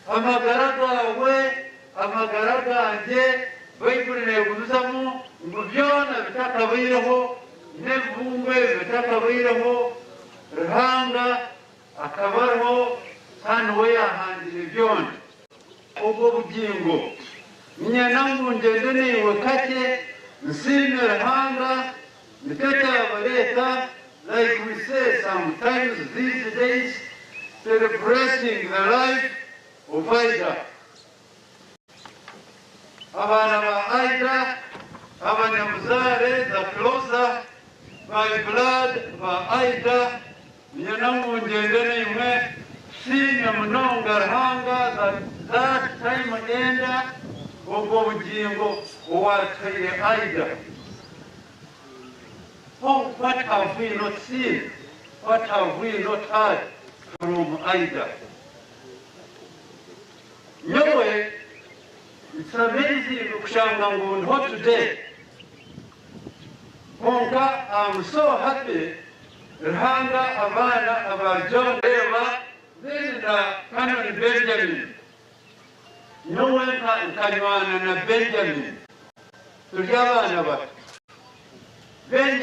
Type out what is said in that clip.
Amagara gaawe, amagara gangye, Baiburi neegumizamu ngu byona bitakabaireho, n'ebibumbu ebi bitakabaireho, Ruhanga akaba ariho kandi niwe yaahangire byona. Obwo bugingo, niinyenda ngu ngyende naiwe kakye, nsiime Ruhanga, nikyo kyabareeta, like we say sometimes these days, celebrating the life of Ida. Abaana ba Ida, abanyabuzaare, the closer by blood ba Ida, niinyenda ngu ngyende naimwe tusiime munonga Ruhanga that that time enda obwo bugingo owaatuhaire Ida. Oh, what have we not seen? What have we not heard from Ida? Nyowe, it's amazing kushanga ngu ndiho today. Kwonka I'm so happy Ruhanga abaana aba John Reba then na Canon Benjamin. Nyowe nkanywana na Benjamin turi abaana bato.